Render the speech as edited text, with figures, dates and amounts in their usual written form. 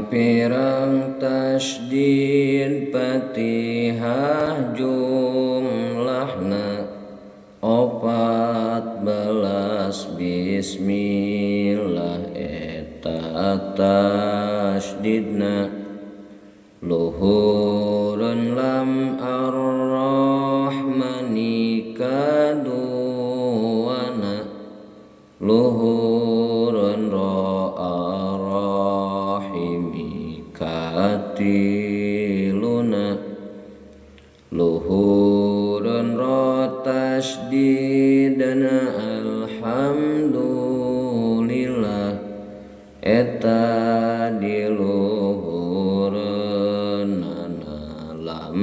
Pirang-pirang tasydid Fatihah jumlahna 14 bismillah eta tasydidna luhurun lam ar-rahmani kaduana luhurun ra ar-rahimi katiluna luhurun ra tasydidna alhamdulillah eta diluhureunana lam